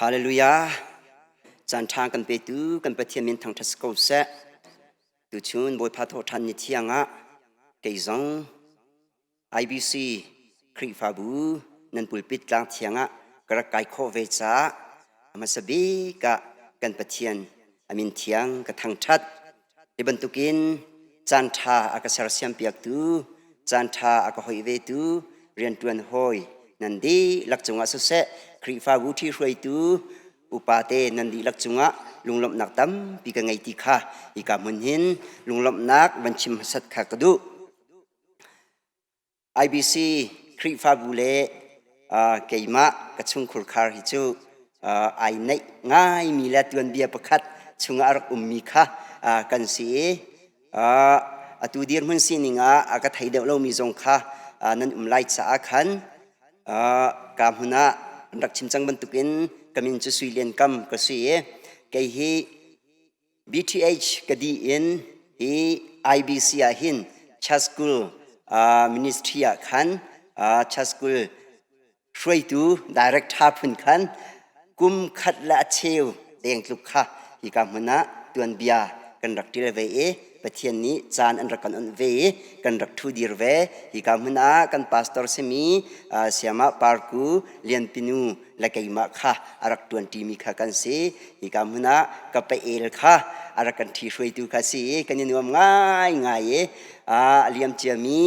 Hallelujah! Caan ṭha kan petu kan Pathian min thangṭhat si ko seh. Tuchun Bawipa thawhṭhan ni thiang ah kei zong IBC Khrihfabu nan pulpit tlang thiang ah ka rak kai khawh ve caah a hmasa bik ah kan Pathian a min thiang ka thangṭhat. Hi bantukin caan ṭha a ka sersiampiaktu, caan ṭha a ka hoih vetu rianṭuan hawi nan dihlak cungah siseh, Khrihfabu ṭhihruaitu upate nan dihlak cungah lunglawmhnak tampi ka ngei ti kha hika hmun hin lunglawmhnak van chim hmasat kha ka duh. IBC Khrihfabu le keimah ka chungkhur khar hi cu ai neih ngaimi le tuanbia pakhat chungah a rak ummi kha kan si i atu dirhmun sining ah a ka thei deuh lomi zong kha nan um lai caah khan ka hmun ah an rak chim cang bantukin ka min cu Sui Lian Kam ka si i kei hi BTH ka dih in hi IBC ah hin Church School ministry ah khan Church School hruaitu director phun khan kum khat le a cheu deng tluk kha hika hmun ah tuanbia kan rak ṭil ve i Pathian nih caan an rak kan onh ve i kan rak ṭhu dir ve. Hika hmun ah kan pastor simi Siama Parku Lianpinu le keimah kha a rak ṭuanṭimi kha kan si. Hika hmun ah ka pael kha a rak kan ṭhihruaitu kha si i kan i nuam ngaingai i a liam ciami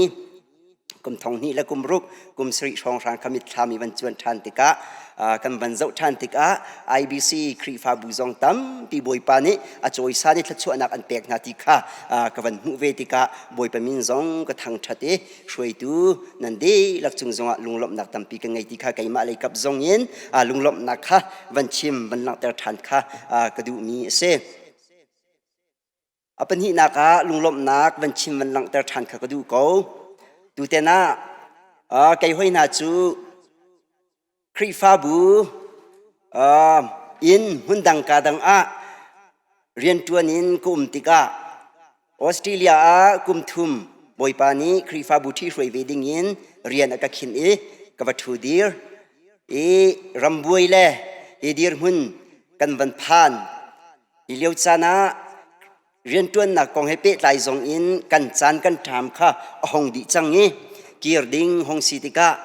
kum thong hnih le kum ruk kum sarih hrawnghrang kha mitthlam i van cuan ṭhan tikah kan van zoh ṭhan tikah IBC Khrihfabu zong tampi Bawipa nih a cawisan i thluachuahnak an pek hna ti kha ka van hmuh ve tikah Bawipa min zong ka thangṭhat i hruaitu nan dihlak cung zongah lunglawmhnak tampi ka ngei ti kha keimah lei kap zong in lunglawmhnak kha van chim van langhter ṭhan kha ka duhmi a si. A pahnihnak ah lunglawmhnak van chim van langhter ṭhan kha ka duh ko. Tuten ah kei hoi hna cu Khrihfabu inn hmundang ka dang ah rianṭuan in ka um tikah Australia ah kum thum Bawipa nih Khrihfabu ṭhihruai ve dingin rian a ka khinh i ka va ṭhu dir i rambuai le hi dirhmun kan van phan. Hi lio caan ah rianṭuannak kong he pehtlai zong in kan caan kan ṭham kha a hong dih cang i kir ding hong si tikah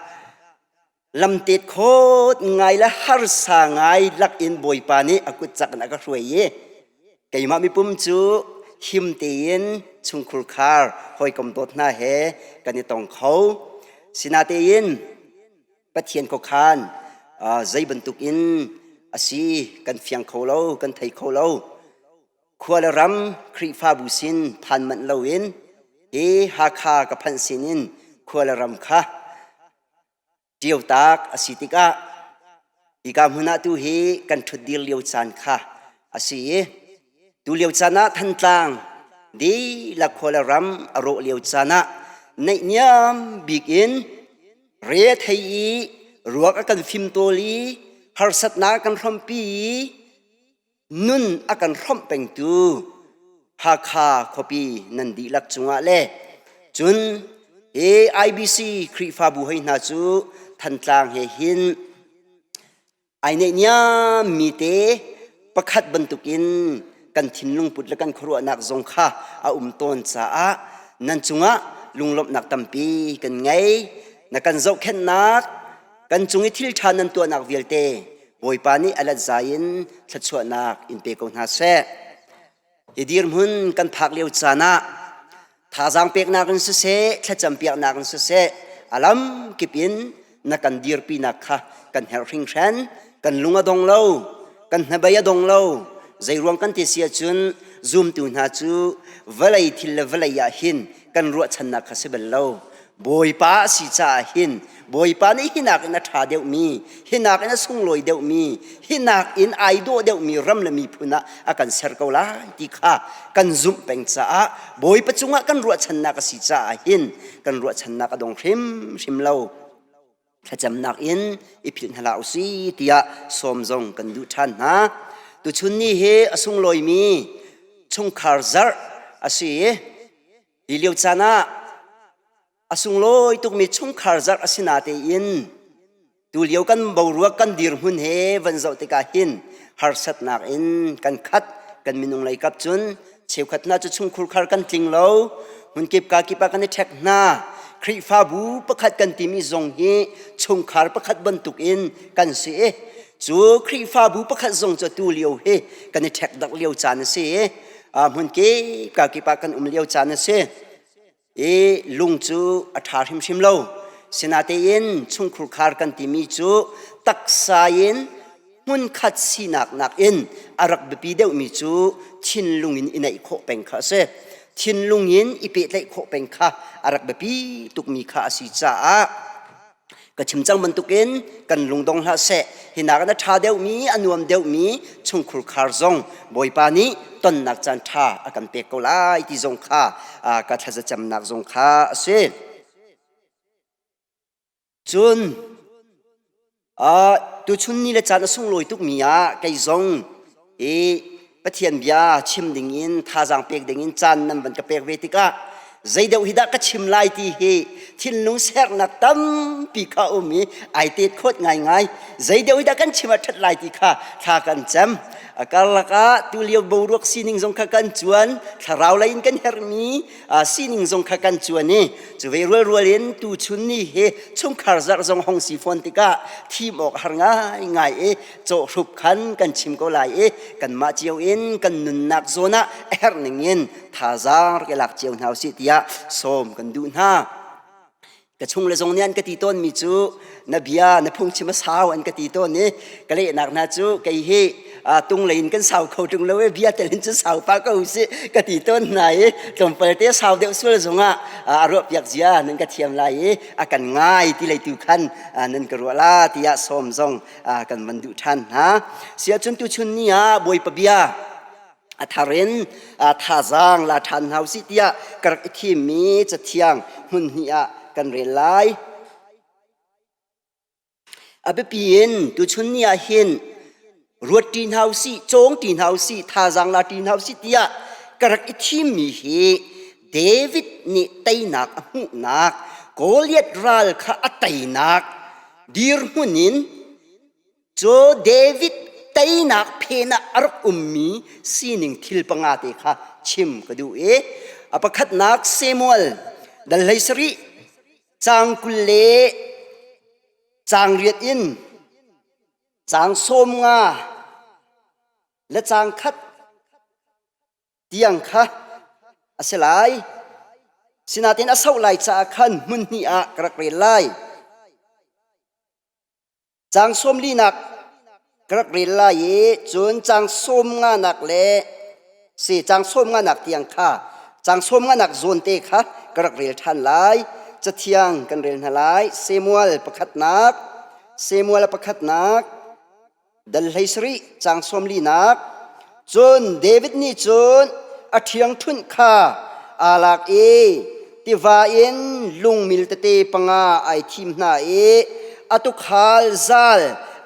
lamtet khawt ngai le harsa ngai lak in Bawipa nih a kut cak in a ka hruai i keimah mipum cu him tein chungkhur khar hawikom dawt hna he kan i tong kho. Sinatein Pathian khuakhan zei bantuk in a si kan fiang kho lo, kan thei kho lo. Khua le ram Khrihfabu sin phan manh loin hi Hakha ka phanh sin in khua le ram kha ṭiotak a si tikah hika hmun ah tu hi kan ṭhutdir lio caan kha a si i tu lio caan ah Thantlang dihlak khua le ram a rawh lio caan ah naihniam bik in re a thei i ruak a kan fimtawl i harsatnak a kan hrawmpi i nun a kan hrawmh pengtu Hakha khuapi nan dihlak cungah le cun hi IBC Khrihfabu hoi hna cu Thantlang he hin ai neihniam mi te pakhat bantukin kan thinlung put le kan khuaruahnak zong kha a um tawn caah nan cungah lunglawmhnak tampi kan ngei. Na kan zohkhenhnak kan cung i thil ṭha nan tuahnak vialte Bawipa nih a let zai in thluachuahnak in pe ko hna seh. Hi dirhmun kan phak lio caan ah thazaang peknak in siseh, thlacam piaknak in siseh, a lam kip in na kan dirpinak kha kan herh hringhran. Kan lung a dong lo, kan hnabei a dong lo. Zeiruang kan ti si ahcun zumtu hna cu vawlei thil le vawlei ah hin kan ruahchannak kha si bal lo. Bawipa a si caah hin Bawipa nih hinak in a ṭha deuhmi, hinak in a sunglawi deuhmi, hinak in ai dawh deuhmi ram le miphun ah a kan ser ko lai ti kha kan zumh peng caah Bawipa cungah kan ruahchannak a si caah hin kan ruahchannak a dong hrimhrim lo. Thlacamnak in i philh hna hlah usih tiah sawm zong kan duh ṭhan hna. Tuchun ni hi a sunglawimi chungkhar zarh a si i Hi lio caan ah a sunglawi tukmi chungkhar zarh a si natein. Tulio kan boruak kan dirhmun he van zoh tikah hin harsatnak in kan khat. Kan minung lei kap cun cheukhat hna cu chungkhur khar kan tling lo, hmunkip ka kip ah kan i ṭhek hna. Khrihfabu pakhat kan timi zong hi chungkhar pakhat bantuk in kan si i cu Khrihfabu pakhat zong cu tulio hi kan i ṭhek dak lio caan a si i hmunkip ka kip ah kan um lio caan a si. I lung cu a ṭha hrimhrim lo. Sinatein chungkhur khar kan timi cu taksa in hmunkhat sinak nakin a rak biapi deuhmi cu thinlung in i neih khawh peng kha a si. Thinlung in i pehtlaih khawh peng kha a rak biapi tukmi kha a si caah Ka chim cang bantukin kan lungdong hlah seh. Hi nakin a ṭha deuhmi, a nuam deuhmi chungkhur khar zong Bawipa nih tonnak caan ṭha a kan pek ko lai ti zong kha ka thlazacamnak zong kha a si. Cun Tuchun ni le caan a sunglawi tukmi ah kei zong i Pathian bia chim dingin thazaang pek dingin caan nan van ka pek ve tikah zei deuh hi dah ka chim lai ti hi thinlung sernak tampi kha um i ai tet khawt ngaingai. Zei deuh hi dah kan chim ah ṭhat lai ti kha thla kan cem. A karlak ah tulio boruak sining zong kha kan cuan, thlarau lei in kan herhmi sining zong kha kan cuan i cu ve rualrual in tuchun ni hi chungkhar zarh zong hong si fawn tikah thim awk har ngaingai i cawhhrup khan kan chim ko lai i kanmah cio in kan nunnak zawn ah a herh ning in thazaang rak i lak cio hna usih tiah sawm kan duh hna. Ka chung le zong nih an ka ti tawnmi cu na bia na phungchim a sau an ka ti tawn i ka lehnak hna cu kei hi tung lei in kan sau kho ṭung lo i bia tel in cun sau pah ko usih ka ti tawn hna i tlawmpal te sau deuh sual zongah a ruahpiak zia nan ka thiam lai i a kan ngai ti lei tu khan nan ka ruah la tiah sawm zong kan van duh ṭhan hna. Siahcun tuchun ni ah Bawipa bia a thar in thazaang la ṭhan hna usih tiah ka rak i thimmi cathiang hmun hnih ah kan rel lai. A biapi in tuchun ni ah hin ruat ṭi hna usih, cawng ṭi hna usih, thazaang la ṭi hna usih tiah ka rak i thimmi hi David nih teinak a hmuhnak Goliath ral kha a teinak dirhmun in Cu David teinak phen ah a rak ummi sining thil panga te kha chim ka duh i a pakhatnak Samuel dal 17 caang 20 le caang riat in caang 15 le caang khat tiang kha a si lai. Sinain a sauh lai caah khan hmun hnih ah ka rak rel lai. Caang sawmlinak ka rak rel lai i cun caang sawmnganak le si caang sawmnganak tiang kha caang sawmnganak zawnte kha ka rak rel ṭhan lai. Cathiang kan rel hna lai. Samuel pakhatnak, Samuel a pakhatnak Dal 17 caang 44. Cun David nih cun a ṭhiangṭhunh kha aa lak i tiva in lungmil tete panga ai thim hna i a tuukhal zal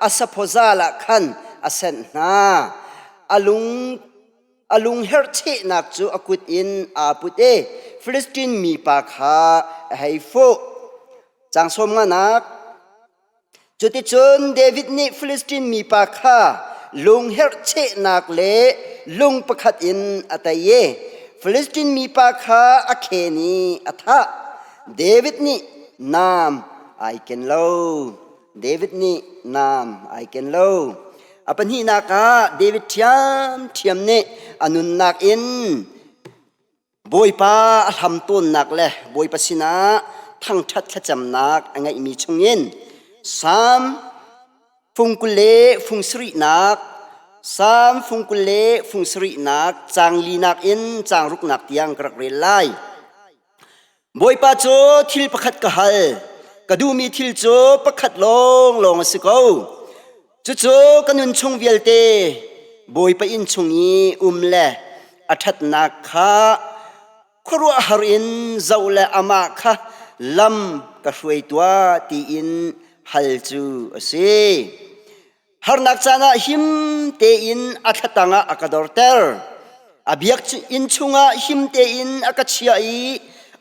a saphaw zal ah khan a senh hna. A lung a lungherh chehnak cu a kut in aa put i Filistin mipa kha a hei fuh. Caang 15nak. Cuticun David nih Filistin mipa kha lungherh chehnak le lung pakhat in a tei i Filistin mipa kha a khen i a thah. David nih naam ai ken lo. David nih naam ai ken lo. A pahnihnak ah David ṭhiamṭhiam nih a nunnak in Bawipa a hlam tawnnak le Bawipa sinah thangṭhat thlacamnak a ngeihmi chungin Salm fung 20 le fung sarihnak Salm fung 20 le fung sarihnak caang linak in caang ruknak tiang ka rak rel lai. Bawipa cu thil pakhat ka hal, ka duhmi thil cu pakhat lawnglawng a si ko. Cucu ka nun chung vialte Bawipa inn chung i um le a ṭhatnak kha khuaruahhar in zoh le amah kha lam ka hruai tuah tiin hal cu a si. Harnak caan ah him tein a thlatang ah a ka dorter. A biak inn chungah him tein a ka chiah i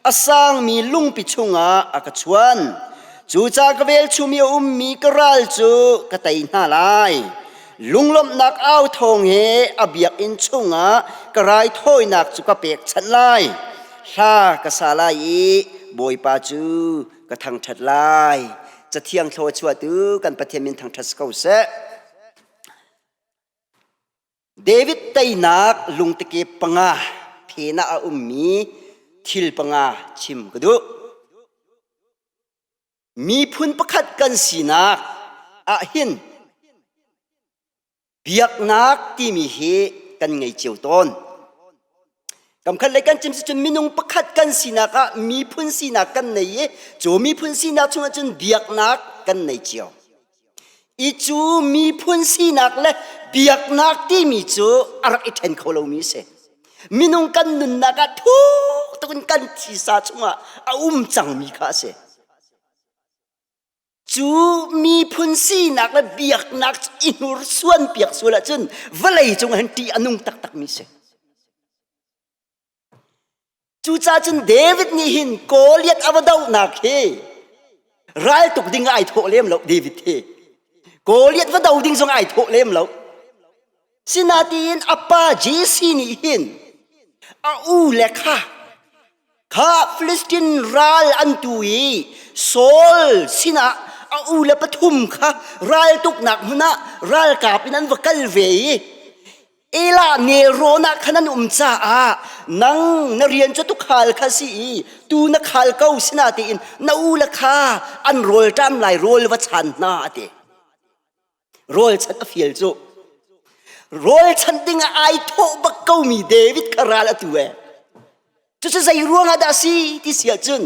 a sangmi lungpi chungah a ka chuan. Cucaah ka velchum i a ummi ka ral cu ka tei hna lai. Lunglawmhnak au thawng he a biakinn chungah ka raithawinak cu ka pekchanh lai. Hla ka sa lai i Bawipa cu ka thangṭhat lai. Cathiang thlua chuahtu kan Pathian min thangṭhat si ko seh. David teinak lungtike panga phen ah a ummi thil panga chim ka duh. Miphun pakhat kan sinak ah hin biaknak timi hi kan ngei cio tawn. Kamkhat lei kan chim si cun minung pakhat kan sinak ah miphun sinak kan nei i cu miphun sinak chungah cun biaknak kan nei cio. I cu miphun sinak le biaknak timi cu a rak i ṭhen kho lomi a si. Minung kan nunnak ah thuk tuk in kan thisa chungah a um cangmi kha a si. Cu miphun sinak le biaknak i hnursuan piak sual ahcun vawlei cung hin ṭih a nung taktakmi si. Cucaah cun David nih hin Goliath a va dohnak hi raltuk ding ah ai thawh lem lo David hi. Goliath va do ding zong ai thawh lem lo. Sinain a pa Jesse nih hin a u le kha kha Philistine ral an tu i Saul sinah a u le pathum kha raltuknak hmun ah ralkap in an va kal ve i Elah nelrawn ah khan an um caah nang na rian cu tukhal kha si i tu na khal ko sinatein na u le kha an rawl ṭam lai rawl va chan hna a ti. Rawl chan a fial cu. Rawl chan ding ah ai thawh bak komi David kha ral a tu e. Cucu zei ruangah dah si ti si ahcun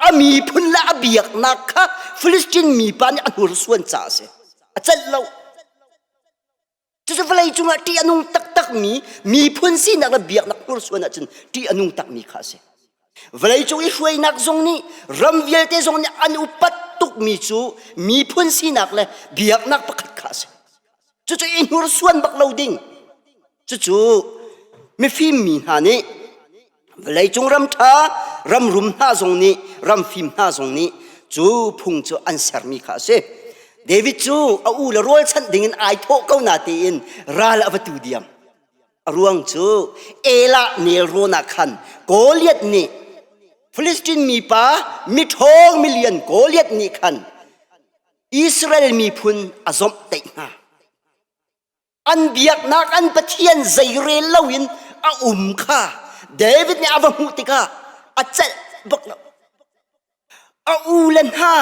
a miphun le a biaknak kha Philistine mipa nih a hnursuan caah a si. A celh lo. Cucu vawlei cungah ṭih a nung taktakmi miphun sinak le biaknak hnursuan ahcun ṭih a nung takmi kha a si. Vawlei cung i hruainak zong nih ram vialte zong nih an upat tukmi cu miphun sinak le biaknak pakhat kha a si. Cucu i hnursuan bak lo ding. Cucu mifim mi hna nih vawleicung ram ṭha ram rum hna zong nih ram fim hna zong nih cu phung cu an sermi kha a si. David cu a u le rualchanh dingin ai thawh ko na tiin ral a va tu diam. A ruang cu Elah nelrawn ah khan Goliath nih Philistine mipa miṭhawng milian Goliath nih khan Israel miphun a zomhtaih hna. An biaknak an Pathian zeirel loin a um kha David nih a va hmuh tikah a celh bak lo. A u le hna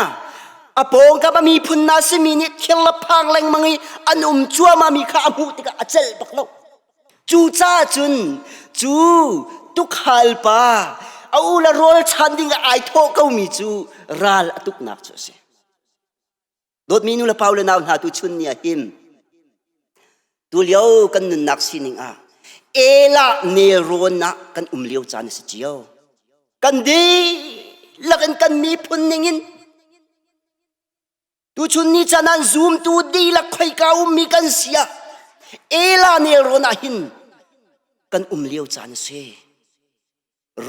a pawngkam a miphun hna simi nih thil le phang lengmang i an um cuahmahmi kha a hmuh tikah a celh bak lo. Cucaah cun cu tukhal pa a u le rawl chan ding ah ai thawh komi cu ral a tuknak cu a si. Dawtmi nu le pa le nau hna tu chun ni ah hin tulio kan nunnak sining ah Elah nelrawn ah kan um lio caan a si cio. Kan dihlak in kan miphun ning in tuchun ni caan ah zumtu dihlak khoika ummi kan si ah Elah nelrawn ah hin kan um lio caan a si.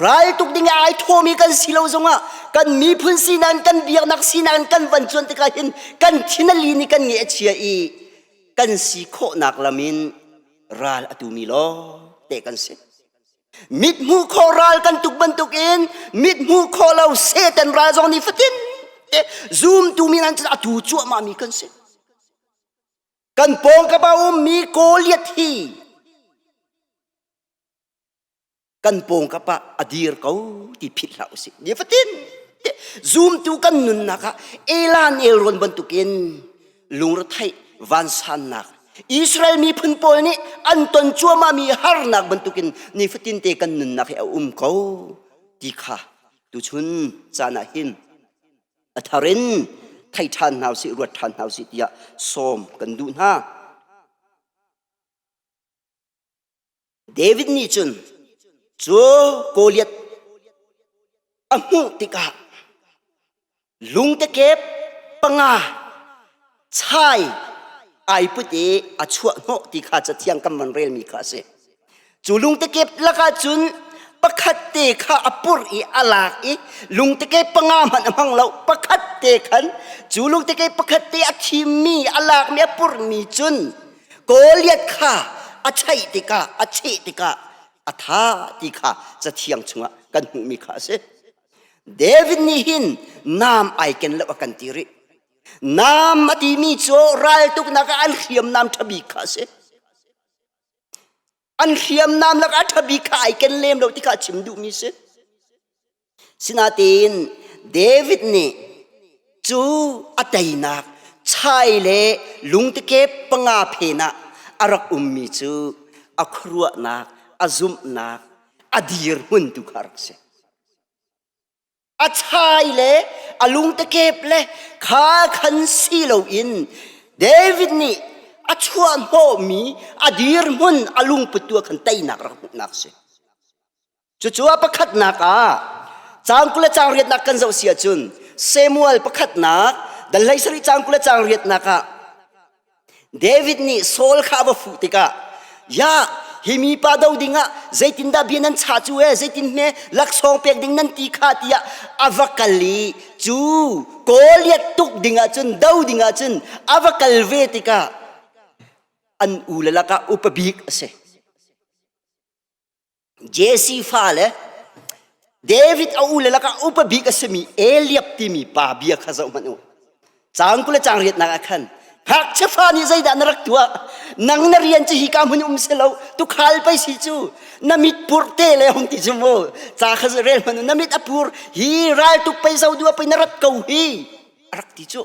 Raltuk ding ah ai thawmi kan si lo zongah kan miphun sinak kan biaknak sinak kan van cuan tikah hin kan thin a lin i kan nge a chia i kan si khawhnak lam in ral a tumi lawng te kan si. Mit hmuh khawh ral kan tuk bantukin mit hmuh khawh lo Satan ral zong nih fatin te zumtu mi nan a tu cuahmah mi kan si. Kan pawngkam a ummi Goliath hi kan pawngkap ah a dir ko ti philh hlah usih nifatin zumtu kan nunnak ah Elan Elron bantukin lungretheih vansannak Israel miphun pawl nih an ton cuahmahmi harnak bantukin nifatin te kan nunnak hi a um ko ti kha tuchun caan ah hin a thar in thei ṭhan hna usih ruat ṭhan hna usih tiah sawm kan duh hna. David nih cun cu Goliath a hmuh tikah lungtekep panga chai ai put i a chuah hnawh ti kha cathiang kan van relmi kha a si. Cu lungtekep lakah cun Pakhat te kha a purh i a lak i lungteke panga hmanh a hmang lo. Pakhat te khan cu lungteke pakhat te a thimmi, a lakmi, a purhmi cun Goliath kha a chaih tikah, a cheh tikah a tha ti kha cathiang chungah kan hmuhmi kha a si. David nih hin naam ai ken lo a kan ti rih. Naam a timi cu raltuknak ah an hriamnam ṭha bik kha a si. An hriamnam lakah a ṭha bik kha ai ken lem lo ti kha a chim duhmi si. Sinain David nih cu a teinak chai le lungtekep panga phen ah a rak ummi cu a khuaruahnak, a zumhnak, a dirhmun tu kha a rak si. A chai le a lungtekep le kha khan si loin David nih a chuahhnawhmi a dirhmun a lungput tu ah khan teinak rak hmuhnak si. Cucu a pakhatnak ah caang 20 le caang riatnak kan zoh si ahcun Samuel pakhatnak dal 17 caang 20 le caang riatnak ah David nih Saul kha a va fuh tikah ya hi mipa do dingah zeitindah bia nan chah cu e zeitin hme laksawng pek ding nan ti kha tiah a va kal i cu Goliath tuk dingah cun do dingah cun a va kal ve tikah an u le lakah upa bik a si. Jesse fale David a ule lakah upa bik a simi Eliab timi pa bia kha zoh hmanh u. Caang 20 le caang riatnak ah khan ngakchia fa nih zeidah na rak tuah? Nang na rian cu hika hmun um si lo, tukhal pei si cu. Na mit pur te le hung ti cu mu. Ca kha rel hmanh u, na mit a pur hi raltuk pei zo duh pei na rat ko hi a rak ti cu.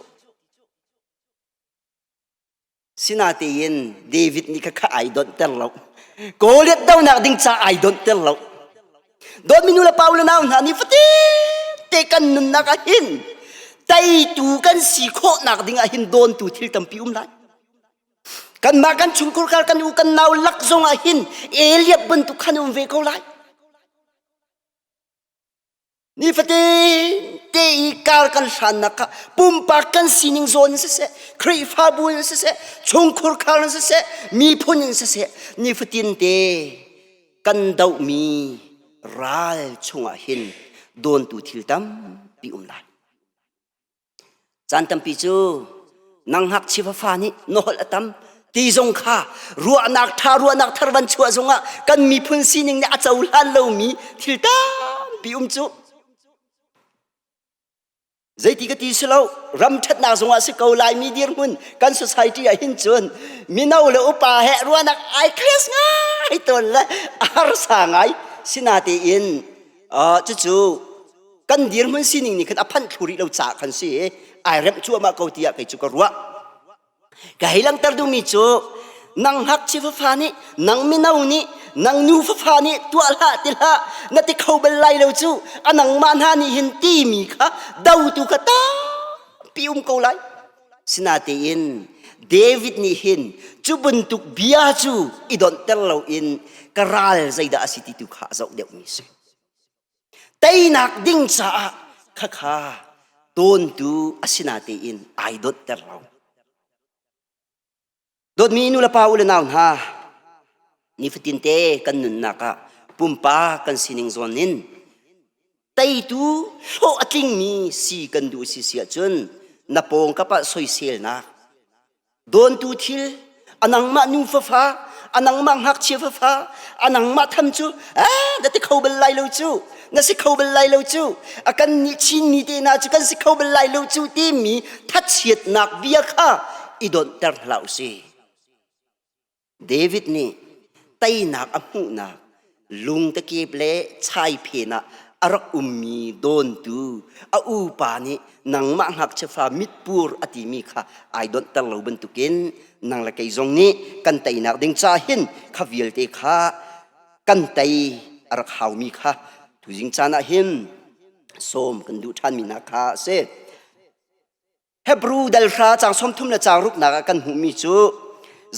Sinatein David nih kha ai donhter lo. Goliath donak ding ca ai donhter lo. Dawtmi nu le pa le nau hna nih fatin te kan nunnak ah hin teitu kan si khawhnak ding ah hin dawntu thil tampi um lai. Kanmah kan chungkhur kar kan u kan nau lak zong ah hin Eliab bantuk khan um ve ko lai. Nifatin te i kar kan hlannak kha pumpak kan sining zawn in siseh, Khrihfabu in siseh, chungkhur khar in siseh, miphun in siseh, nifatin te kan dohmi ral chungah hin dawntu thil tampi um lai. Caan tampi cu nang ngakchia fafa nih na holh a tam ti zong kha ruahnak ṭha ruahnak thar van chuah zongah kan miphun sining nih a cohlan lomi thil tampi um cu. Zeiti ka ti si lo ram ṭhatnak zongah si ko Laimi dirhmun kan society ah hin cun mino le upa he ruahnak ai clash ngai tawn le a harsa ngai sinatein cucu kan dirhmun sining nih khan a phanh thlu rih lo caah khan si i ai remh cuahmah ko tiah kei cu ka ruah. Ka hei langhter duhmi cu nang ngakchia fafa nih nang mino nih nang nu fafa nih tuah hlah ti hlah na ti kho bal lai lo cu a nangmah hna nih hin timi kha dotu kha tampi um ko lai. Sinatein David nih hin cu bantuk bia cu i donhter loin ka ral zeidah a si ti tu kha a zoh deuhmi si. Teinak ding caah khakha tawntu a si natein ai donhter lo. Dawtmi nu le pa u le nau hna, nifatin te kan nunnak ah pumpak kan sining zawn in teitu hlawh a tlingmi si kan duh si si ahcun na pawngkap ah soiselnak Dawntu thil a nangmah nu fafa a nangmah ngakchia fafa a nangmah tham cu ah na ti kho bal lai lo cu na si kho bal lai lo cu a kan nih Chinmi te hna cu kan si kho bal lai lo cu timi thachiatnak bia kha i donhter hlah usih. David nih teinak a hmuhnak lungtakep le chaiphen ah a rak ummi dawntu a upa nih nangmah ngakchia fa mitpur a timi kha ai donhter lo bantukin nang le kei zong nih kan teinak ding ca hin kha vialte kha kan tei a rak haumi kha tuzing caan ah hin sawm kan duh ṭhanmi hna kha a si. Hebru dal hra caang 30 le caang ruknak ah kan hmuhmi cu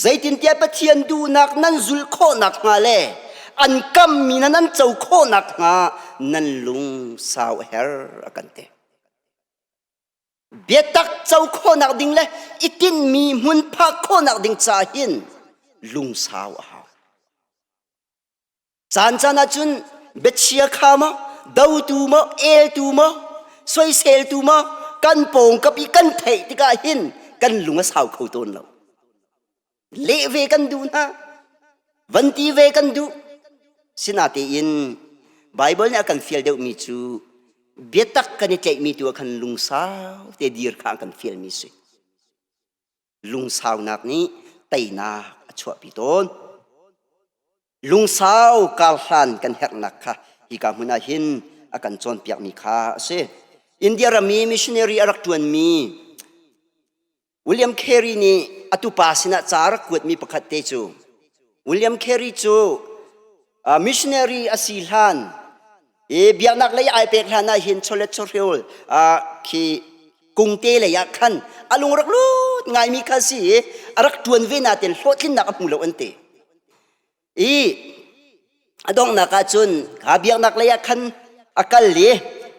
zeitintiah Pathian duhnak nan zulh khawh nakhnga le an kammi na nan co khawh nakhnga nan lung sau a her a kan ti. Biatak co khawhnak ding le i tinhmi hmun phak khawhnak ding ca hin lungsau a hau. Caan caan ahcun Biachia kha maw, dotu maw, eltu maw, soiseltu maw kan pawngkap i kan theih tikah hin kan lung a sau kho tawn lo. Leh ve kan duh hna, van ti ve kan duh. Sinatein Baibal nih a kan fial deuhmi cu biatak kan i tlaihmi tu ah khan lungsau te dir kha a kan fialmi si. Lungsaunak nih teinak a chuahpi tawn. Lungsau karhlan kan herhnak kha hika hmun ah hin a kan cawnpiakmi kha a si. India ram i missionary a rak ṭuanmi William Carey nih a tupa sinah ca a rak kuatmi pakhat te cu William Carey cu missionary a si hlan i biaknak lei ai pek hlan ah hin chawlet chawhrawl khi kungte lei ah khan a lung rak lut ngaimi kha si i a rak ṭuan ve nain hlawhtlinnak a hmu lo an ti. I a donghnak ah cun kha biaknak lei ah khan a kal i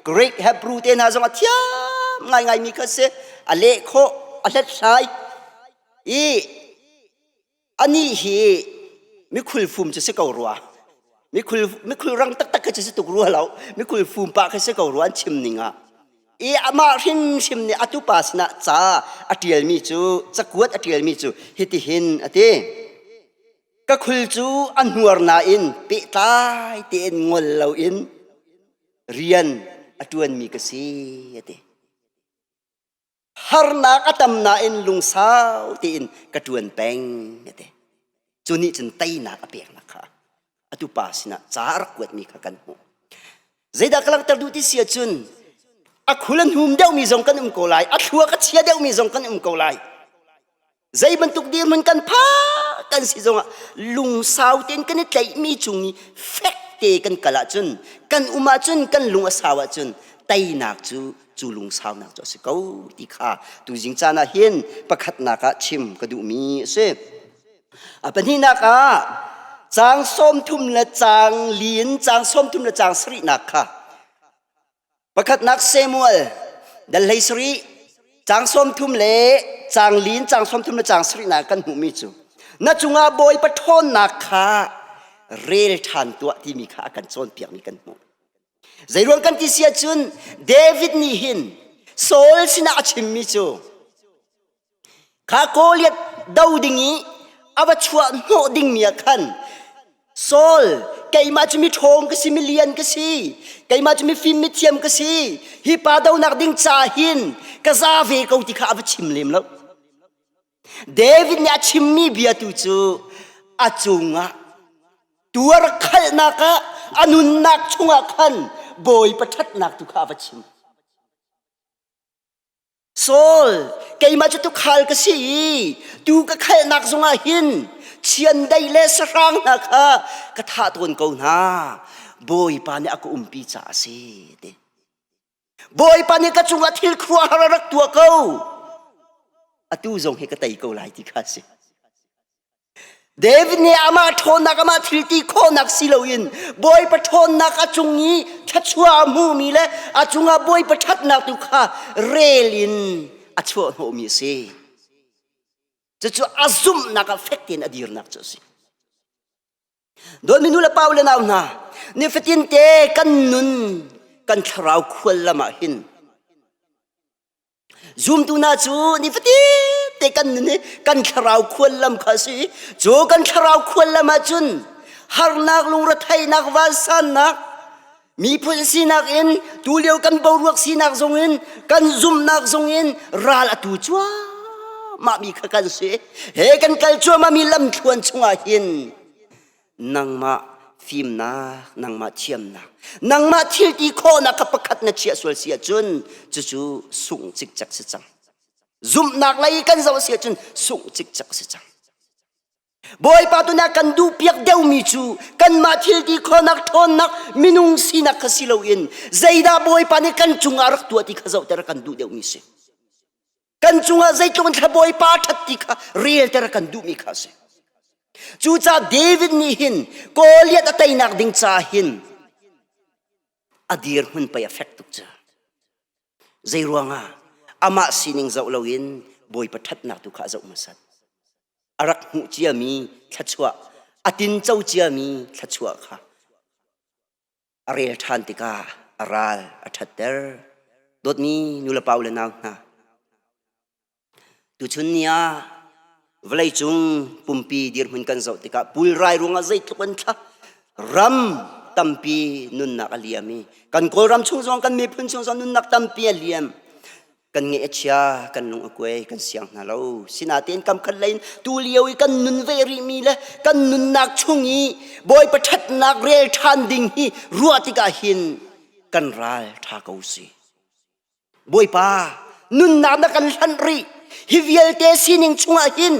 Greek Hebrew te hna zong a thiam ngaingaimi kha si a leh khawh a hlathlai i anih hi mikhul fum cu si ko rua mikhul mikhul rang taktak kha cu si tuk rua lo mikhul fum pah kha si ko rua an chim ning ah i amah hrimhrim nih a tupa sinah ca a ṭialmi cu cakuat a ṭialmi cu hitihin a ti Ka khul cu a hnuar nain pehtlai tein ngol loin rian a ṭuanmi ka si a ti. Harnak a tam nain lungsau tein ka ṭuan peng a ti. Cu nih cun teinak a peknak kha atu pa sinah ca a rak kuatmi kha kan hmuh. Zeidah ka langhter duh ti si ahcun a khul a hnum deuhmi zong kan um ko lai, a thluak a chia deuhmi zong kan um ko lai. Zei bantuk dirhmun kan phak kan si zongah lungsau tein kan i tlaihmi cung i fek te kan kal ahcun kan um ahcun kan lung a sau ahcun teinak cu cu lungsaunak cu a si ko ti kha tuzing caan ah hin pakhatnak ah chim ka duhmi a si. A pahnihnak ah caang 30 le caang li in caang 30 le caang sarihnak kha Pakhatnak Samuel dal 17 caang 30 le caang lin caang 30 le caang sarihnak kan hmuhmi cu na cungah Bawipa ṭhawnnak kha rel ṭhan tuah timi kha a kan cawnpiakmi kan hmuh. Zeiruang kan ti si ahcun David nih hin Saul sinah a chimmi cu Kha Goliath do ding i a va chuah hnawh dingmi ah khan Saul keimah cu mi ṭhawng ka si mi lian ka si keimah cu mifim mithiam ka si hi pa donak ding ca hin ka za ve ko ti kha a va chim lem lo David nih a chimmi bia tu cu a cungah tuar khalhnak ah a nunnak chungah khan Bawipa ṭhatnak tu kha a va chim Saul, keimah cu tuukhal ka si i tuu ka khalhnak zongah hin chiandeih le sahrang hna kha ka thah tawn ko hna. Bawipa nih a ka umpi caah a si. Ti. Bawipa nih ka cungah thil khuaruahhar a rak tuah ko. Atu zong hi ka tei ko lai ti kha a si. David nih amah ṭhawnnak amah thil ti khawhnak si loin Bawipa ṭhawnnak a cung i thluachuah a hmumi le a cungah Bawipa ṭhatnak tu kha rel in a chuah hnawhmi a si. Cucu a zumhnak ah fek tein a dirnak cu a si. Dawtmi nu le pa le nau hna, nifatin te kan nun kan thlarau khual lam ah hin Zumtu hna cu nifatin te kan nun hi kan thlarau khuallam kha a si. Cu kan thlarau khuallam ahcun harnak lungretheihnak vansannak miphun sinak in tulio kan boruak sinak zong in kan zumhnak zong in ral a tu cuahmah mi kha kan si. He kan kal cuahmah mi lamthluan chungah hin nangmah fimnak nangmah thiamnak nangmah thil ti khawhnak kha pakhat na chiah sual si ahcun cucu sungh cikcek si cang zumhnak lei kan zoh si ahcun sungh cikcek si cang Bawipa tu na kan duhpiak deuhmi cu kanmah thil ti khawhnak ṭhawnnak minung sinak kha si loin zeidah Bawipa nih kan cungah rak tuah ti kha zohter kan duh deuhmi si kan cungah zeitluk in thla Bawipa ṭhat ti kha relter kan duhmi kha a si. Cucaah David nih hin Goliath a teinak ding ca hin a dirhmun pei a fek tuk cu. Zei ruangah amah sining zoh loin Bawipa ṭhatnak tu kha a zoh hmasat. A rak hmuh ciami thluachuah, a tinco ciami thluachuah kha. A rel ṭhan tikah a ral a ṭhatter. Dawtmi nulepa u le nau hna, tuchun ni ah vawleicung pumpi dirhmun kan zoh tikah pulrai ruangah zeitluk an thla ram tampi nunnak a liam i kan Kawlram chung zong kan miphun chung zong nunnak tampi a liam. Kan ngeih a chia, kan lung a kuai, kan siang hna lo. Sinain kam khat lei in tu lio i kan nun ve rihmi le kan nunnak chung i Bawipa ṭhatnak rel ṭhan ding hi ruah tikah hin kan ral ṭha ko si. Bawipa, nunnak na kan hlanh rih. Hi vialte sining chungah hin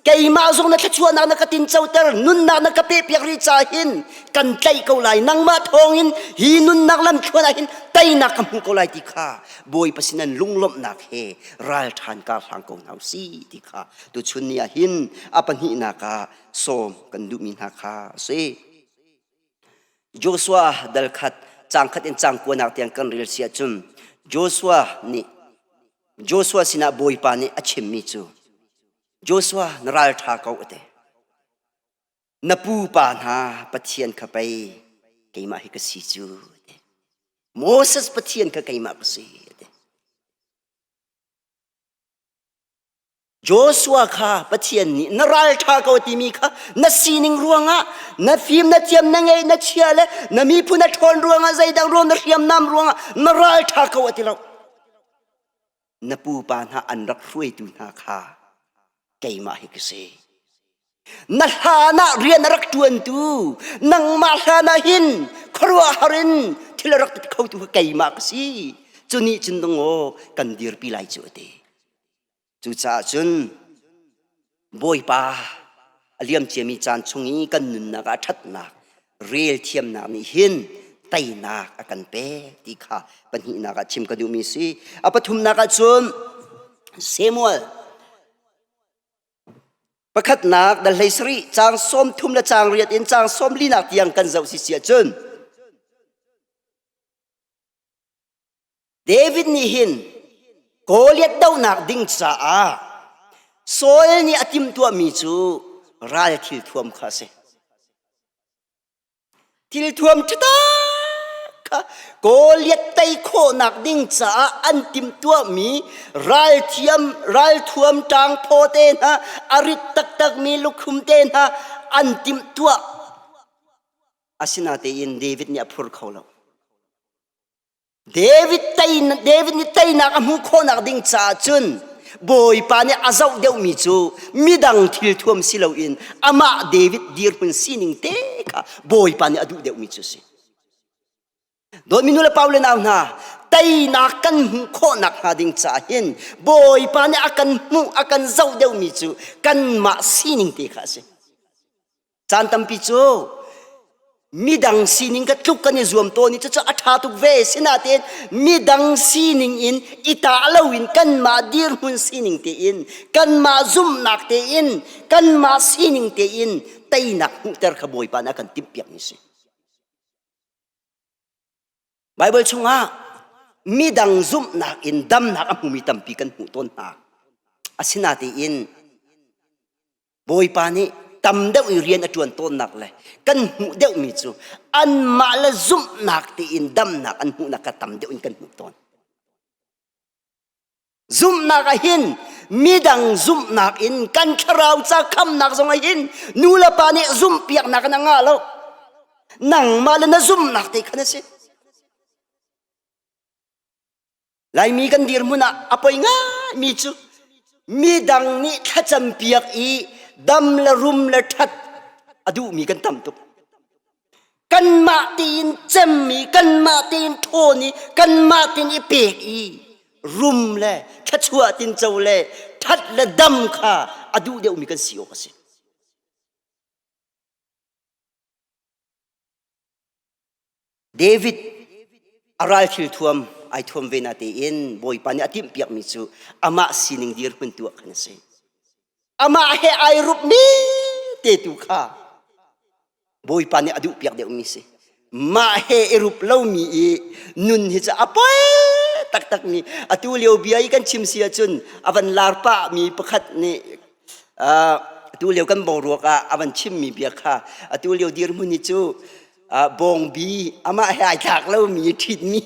keimah zong na thluachuahnak na ka tincoter nunnak na ka pehpiak rih caah hin kan tlaih ko lai nangmah thawngin hi nunnak lamthluan ah hin teinak ka hmu ko lai ti kha Bawipa sin an lunglawmhnak he ralṭhan kar hlang ko hna usih ti kha tuchun ni ah hin a pahnihnak ah sawm kan duhmi hna kha a si. Joshua dal khat caang khat in caang kuanak tiang kan rel si ahcun Joshua nih Joshua sinah Bawipa nih a chimmi cu Joshua na ral ṭha ko a ti. Na pupa hna Pathian kha pei keimah hi ka si cu a ti. Moses Pathian kha keimah ka si a ti. Joshua kha Pathian nih na ralṭha ko timi kha na sining ruangah na fim na thiam na ngeih na chia le na miphun na ṭhawn ruangah zeidang ruang na hriamnam ruangah na ralṭha ko a ti lo. Na pupa hna an rak hruaitu hna kha keimah hi ka si. Na hlan ah rian a rak ṭuantu nangmah hlan ah hin khuaruahhar in thil a rak ti khotu kha keimah ka si. Cu nih cun dungaw kan dirpi lai cu a ti. Cucaah cun Bawipa a liam ciami caan chung i kan nunnak ah ṭhatnak rel thiamnak nih hin teinak a kan pek ti kha pahnihnak ah chim ka duhmi si. A pathumnak ah cun Samuel pakhatnak dal hlei sarih caang sawm thum le caang riat in caang sawm linak tiang kan zoh si si ahcun David nih hin Goliath dohnak ding caah Saul nih a timhtuahmi cu ral thilthuam kha a si. Thilthuam ṭha kha Goliath tei khawhnak ding caah an timhtuahmi ralthiam ralthuam ṭangphaw te hna a rit taktakmi lukhum te hna an timhtuah. Asinatein David nih a phur kho lo. David tei David nih teinak a hmuh khawhnak ding caah cun Bawipa nih a zoh deuhmi cu midang thilthuam si loin amah David dirhmun sining te kha Bawipa nih a duh deuhmi cu a si. Dawtmi nu le pa le nau hna teinak kan hmuh khawhnak hnga ding caah hin Bawipa nih a kan hmuh a kan zoh deuhmi cu kanmah sining te kha a si. Caan tampi cu midang sining ka tluk kan i zuam tawn i cucu a ṭha tuk ve. Sinain midang sining in i tah loin kanmah dirhmun sining tein, kanmah zumhnak tein, kanmah sining tein teinak hmuhter kha Bawipa nih a kan timhpiakmi a si. Baibal chungah midang zumhnak in damnak a hmumi tampi kan hmuh tawn hna. Asinain Bawipa nih tam deuh i rian a ṭuan tawnnak le kan hmuh deuhmi cu anmah le zumhnak tein damnak an hmuhnak kha tam deuh in kan hmuh tawn. Zumhnak ah hin midang zumhnak in kan thlarau ca khamnak zong ah hin nu le pa nih zumhpiaknak in a ngah lo. Nangmah le na zumhnak te khan a si. Laimi kan dirhmun ah a poi ngaimi cu midang nih thlacam piak i dam le rum le ṭhat a duhmi kan tam tuk. Kanmah tein cemmi, kanmah tein ṭhawn i, kanmah tein i pek i rum le thluachuah tinco le ṭhat le dam kha a duh deuhmi kan si awk a si. David a ral thil thuam ai thuam ve na tein Bawipa nih a timhpiakmi cu amah sining dirhmun tuah khan a si. Amah he ai rupmi te tu kha Bawipa nih a duhpiak deuhmi si. Mah he i rup lomi i nun hi cu a poi taktakmi atu lio bia i kan chim si ahcun a van lar pahmi pakhat nih atu lio kan boruak ah a van chimmi bia kha atu lio dirhmun hi cu. Bawngbi amah he ai tlak lomi ṭhitmi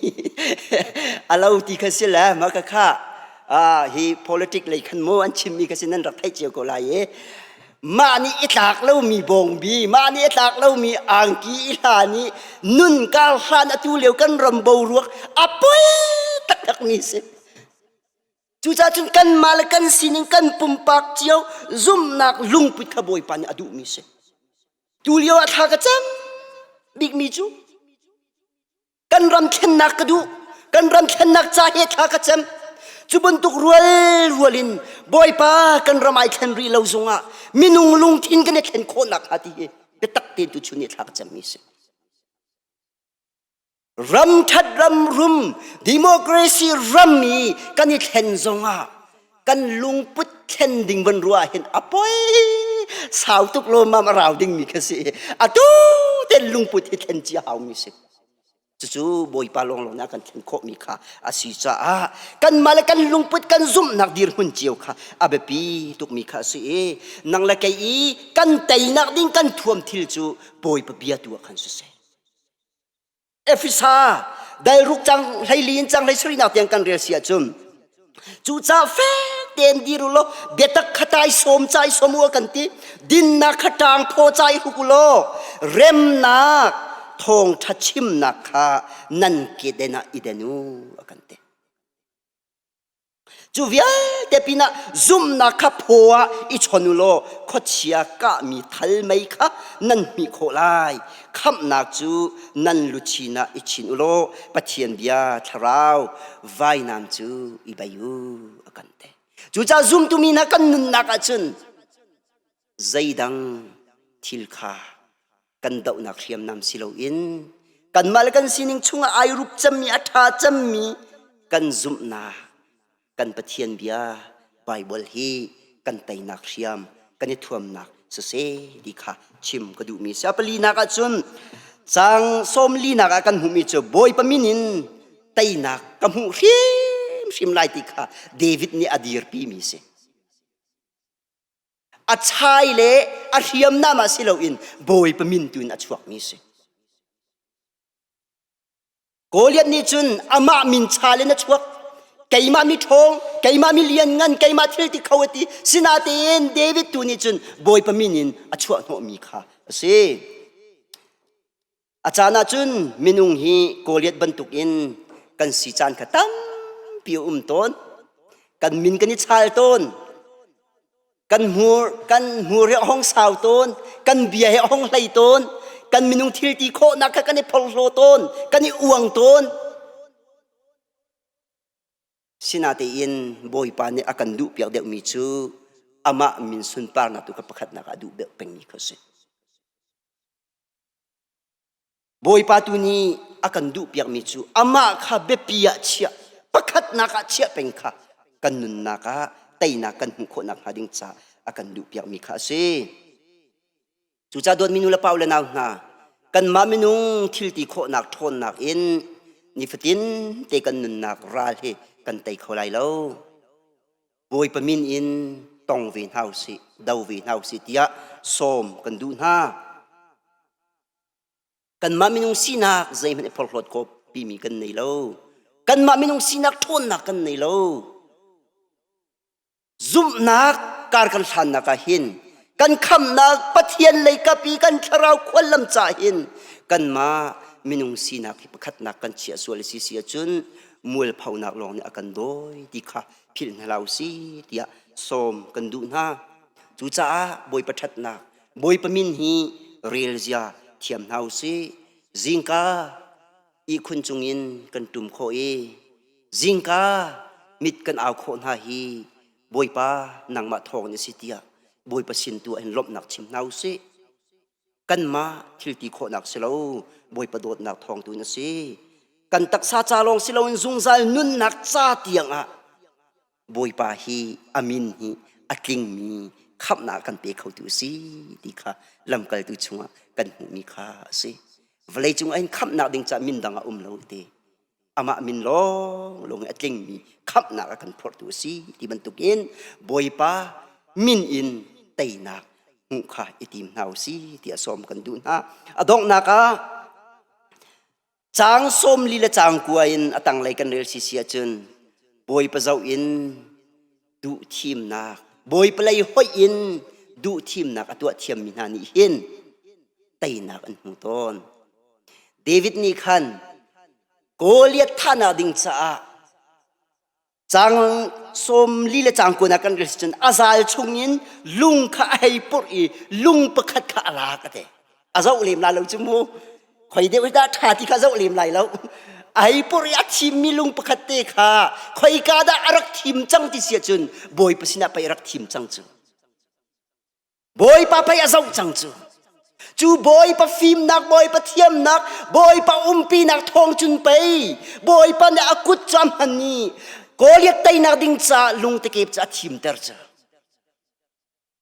a lo ti kha si le mah kha hi politic lei khan mu an chimmi kha si nan rak theih cio ko lai i mah nih i tlak lomi bawngbi mah nih i tlak lomi angki i hla nih nun kar hlan atu lio kan ram boruak a poi taktak mi si. Cucaah cun kanmah le kan sining kan pumpak cio zumhnak lungput kha Bawipa nih a duhmi si. Tu lio ah thla ka cam bikmi cu kan ram thlennak ka duh. Kan ram thlennak ca he thla ka cam. Cu bantuk rual rual in Bawipa kan ram ai thlen rih lo zungah minung lungthin kan i thlen khawh nakhnga ti hi biatak tein tu chun i thla ka cammi si. Ram ṭhat ram rum democracy ram i kan i thlen zongah kan lungput thlen ding van ruah hin a poi sau tuk lawmmam a rau dingmi kha si. Atu ten lungput hi thlen cia haumi si. Cucu Bawipa lawnglawng nih a kan thlen khawhmi kha a si caah kanmah le kan lungput kan zumhnak dirhmun cio kha a biapi tukmi kha a si i nang le kei i kan teinak ding kan thuam thil cu Bawipa bia tu ah khan siseh. Efesa dalruk cang hleili in cang hleisarihnak tiang kan rel si ahcun cucaah fek tein dir u law biatak kha tai sawm cai sawm u kan ti dinnak kha ṭang phaw cai huk u law remnak thawngṭha chimnak kha nan keden ah i den u a kan ti. Cu vialte pinah zumhnak kha phaw ah i chon u law khuachia kahmi thal mei kha nan hmih khawh lai. Khamhnak cu nan luchin ah i chin u law Pathian bia thlarau vainam cu i bei u a kan ti. Cucaah zumtu mi hna kan nunnak ahcun zeidang thil kha kan dohnak hriamnam si loin kanmah le kan sining chungah ai rup cemmi a ṭha cemmi kan zumhnak kan Pathian bia Baibal hi kan teinak hriam kan i thuamnak siseh ti kha chim ka duhmi si. A palinak ahcun caang sawmlinak ah kan hmuhmi cu Bawipa min in teinak ka hmuh hrimhrim lai ti kha David nih a dirpimi si. A chai le a hriamnam ah si loin Bawipa min tu in a chuakmi si. Goliath nih cun amah min chal in a chuak. Keimah mi ṭhawng, keimah mi lianngan, keimah thil ti kho a ti. Sinain David tu nih cun Bawipa min in a chuah hnawhmi kha a si. A caan ahcun minung hi Goliath bantukin kan si caan kha tampi a um tawn. Kan min kan i chal tawn. Kan hmur, kan hmur hi a hong sau tawn. Kan bia hi a hong hlei tawn. Kan minung thil ti khawhnak kha kan i phorhlaw tawn. Kan i uang tawn. Sinatein Bawipa nih a kan duhpiak deuhmi cu amah min sunparnak tu kha pakhatnak ah a duh deuh pengmi kha a si. Bawipa tu nih a kan duhpiakmi cu amah kha biapi ah chiah, pakhatnak ah chiah peng kha kan nunnak ah teinak kan hmuh khawh nakhnga ding ca a kan duhpiakmi kha a si. Cucaah dawtmi nu le pa le nau hna, kanmah minung thil ti khawhnak ṭhawnnak in nifatin te kan nunnak ral hi kan tei kho lai lo. Bawipa min in tong ve hna usih, do ve hna usih tiah sawm kan duh hna. Kanmah minung sinak zeihmanh i phorhlawt khawh pimi kan nei lo. Kanmah minung sinak ṭhawnnak kan nei lo. Zumhnak kar kan hlannak ah hin kan khamnak Pathian lei kap i kan thlarau khuallam ca hin kanmah minung sinak hi pakhatnak kan chiah sual si si ahcun mualphonak lawng nih a kan dawi ti kha philh hna hlah usih tiah sawm kan duh hna. Cucaah Bawipa ṭhatnak Bawipa min hi rel zia thiam hna usih. Zingka ihkhun cungin kan ṭum khawh i zingka mit kan au khawh hna hi Bawipa nangmah thawng na si tiah Bawipa sin tu ah hin lawmhnak chim hna usih. Kanmah thil ti khawhnak si lo Bawipa dawtnak thawng tu na si. Kan taksa ca lawng si loin zungzal nunnak ca tiang ah Bawipa hi a min hi a tlingmi khamhnak kan pe khotu a si ti kha lamkaltu chungah kan hmuhmi kha a si. Vawleicung ah hin khamhnak ding caah min dang a um lo ti. Amah min lawnglawng hi a tlingmi khamhnak a kan phorhtu a si ti bantukin Bawipa min in teinak hmuh kha i tim hna u si tiah sawm kan duh hna. A donghnak ah. Caang 40 le caang 9 in a tanglei kan rel sisi ahcun Bawipa zoh in duh thimnak, Bawipa lei hoih in duh thimnak a tuah thiammi hna nih hin teinak an hmu tawn. David nih khan Goliath thahnak ding caah Caang 40 le caang 9 ah kan rel cun a zal chungin lung kha a hei purh i lung pakhat kha a lak a ti. A zoh lem lai lo cu mu. Khoi deuh hi dah ṭha ti kha zoh lem lai lo. A hei purh i a thimmi lung pakhat te kha khoika dah a rak thim cang ti si ahcun Bawipa sinah pei a rak thim cang cu. Bawipa pei a zoh cang cu. Cu Bawipa fimnak, Bawipa thiamnak, Bawipa umpinak thawng cun pei Bawipa nih a kut cu a hman i Goliath teinak ding caah lungtekep cu a thimter cu.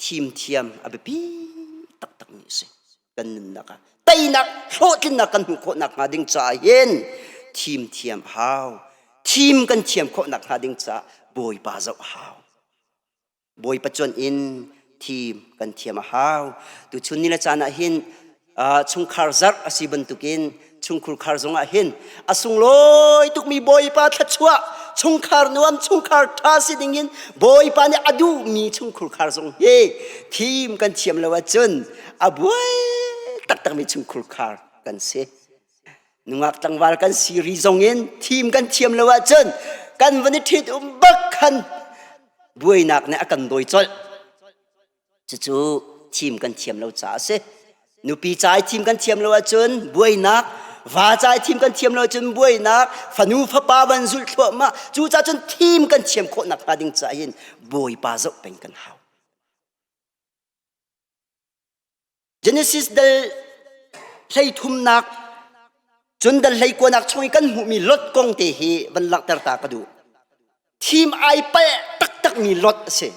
Thim thiam a biapi taktakmi a si kan nunnak ah. Teinak, hlawhtlinnak kan hmuh khawh nakhnga ding caah hin thim thiam a hau. Thim kan thiam khawh nakhnga ding caah Bawipa zoh a hau. Bawipa cuanh in thim kan thiam a hau. Tuchun ni le caan ah hin chungkhar zarh a si bantukin chungkhur khar zongah hin a sunglawi tukmi Bawipa thluachuah chungkhar nuam chungkhar ṭha si dingin Bawipa nih a duhmi chungkhur khar zong hi thim kan thiam lo ahcun a buai taktakmi chungkhur khar kan si. Nungak tlangval kan si ri zong in thim kan thiam lo ahcun kan van i ṭhit um bak khan buainak nih a kan dawi colh. Cucu thim kan thiam lo caah a si. Nupi ca i thim kan thiam lo ahcun buainak, va ca i thim kan thiam lo ahcun buainak, fanu fapa van zulh thluahmah. Cucaah cun thim kan thiam khawh nakhnga ding caah hin Bawipa zoh peng kan hau. Genesis dal hleithumnak cun dal hleikuanak chung i kan hmuhmi Lot kong te hi van langhter ta ka duh. Thim ai palh taktakmi Lot a si.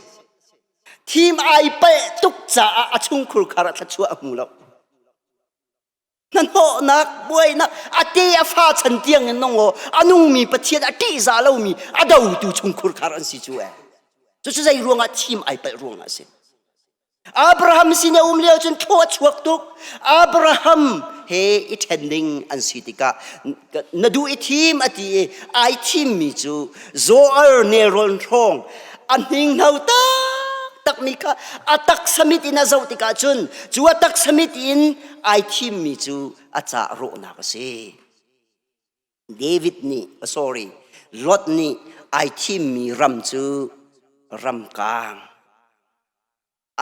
Thim ai palh tuk caah a chungkhur khar ah thluachuah a hmu lo. Hnahnawhnak, buainak, a te a fa chan tiang in nong aw a nungmi Pathian a ṭihzah lomi a dotu chungkhur khar an si cu eh. Cucu zei ruangah thim ai palh ruangah a si. Abraham sin a um lio cun thlua a chuak tuk. Abraham he i ṭhen ding an si tikah na duh i thim a ti i ai thimmi cu Zoar nelrawn hrawng a hninghno taktakmi kha a taksa mit in a zoh tikah cun cu a taksa mit in ai thimmi cu a cah rawhnak a si. David nih, sorry, Lot nih ai thimmi ram cu ramkang,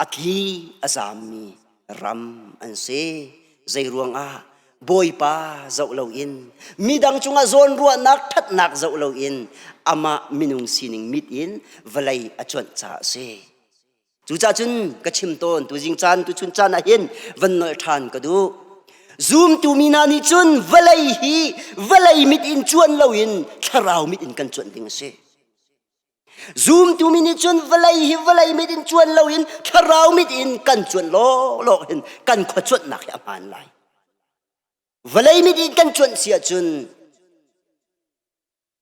a tli a zammi ram an si. Zei ruangah Bawipa zoh loin midang cungah zawnruahnak ṭhatnak zoh loin amah minung sining mit in vawlei a cuanh caah a si. Cucaah cun ka chim tawn tuzing caan tuchun caan ah hin van nolh ṭhan ka duh. Zumtu mi hna nih cun vawlei hi vawlei mit in cuan loin thlarau mit in kan cuanh ding a si. Zumtu mi nih cun vawlei hi vawlei mit in cuan loin thlarau mit in kan cuanh lawlaw hin kan khua cuanhnak hi a hmaan lai. Vawlei mit in kan cuanh si ahcun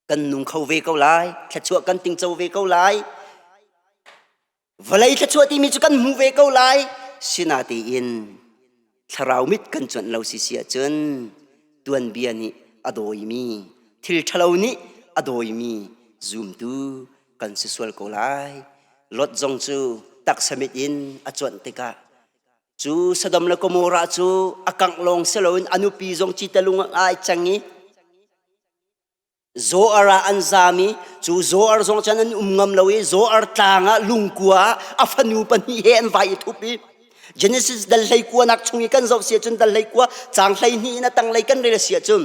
kan nung kho ve ko lai thluachuah kan tingco ve ko lai vawlei thluachuah timi cu kan hmu ve ko lai sinatein thlarau mit kan cuanh lo si si ahcun tuanbia nih a dawimi thil ṭhalo nih a dawimi zumtu kan si sual ko lai lot zong cu taksa mit in a cuanh tikah cu Sodom le Gomorrah cu a kangh lawng si loin a nupi zong citelung ah ai cang i Zoar ah an zaam i cu Zoar zong cun an um ngam lo i Zoar tlang ah lungkua ah a fanu pahnih he an vai i thup i Genesis dal 19 nak chung i kan zoh si ahcun dal 19 caang 12 in a tanglei kan rel a si ahcun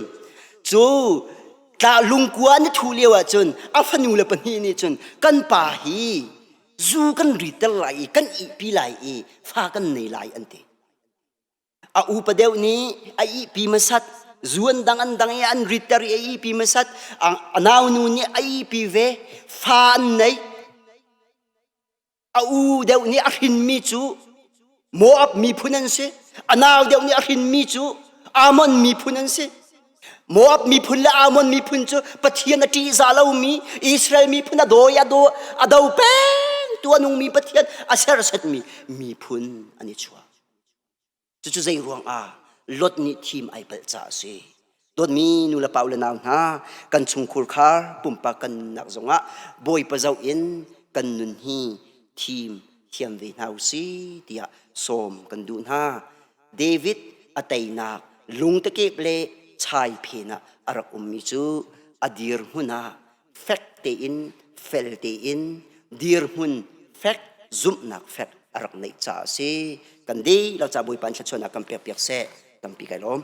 cu tla lungkua an i thuh lio ahcun a fanu le pahnih nih cun kan pa hi zu kan riter lai i kan ihpi lai i fa kan nei lai an ti. A upa deuh nih a ihpi hmasat zuan dang an dang i an ritter i a ihpi hmasat a naunu nih a ihpi ve fa an nei a u deuh nih a hrinmi cu Moab miphun an si a nau deuh nih a hrinmi cu Ammon miphun an si Moab miphun le Ammon miphun cu Pathian a ṭihzah lomi Israel miphun a dawi a do a do peng tu a nungmi Pathian a sersetmi miphun an i chuah Cucu zei ruangah Lot nih thim ai palh caah a si. Dawtmi nu le pa u le nau hna, kan chungkhur khar pumpak kan nunnak zongah Bawipa zoh in kan nun hi thim thiam ve hna u si tiah sawm kan duh hna. David a teinak lungtakep le chai phen ah a rak ummi cu a dirhmun ah fek tein fel tein dirhmun fek zumhnak fek a rak neih caah a si. Kan dihlak ca Bawipa in thluachuahnak kan pek piak seh. Tampi kai lawm.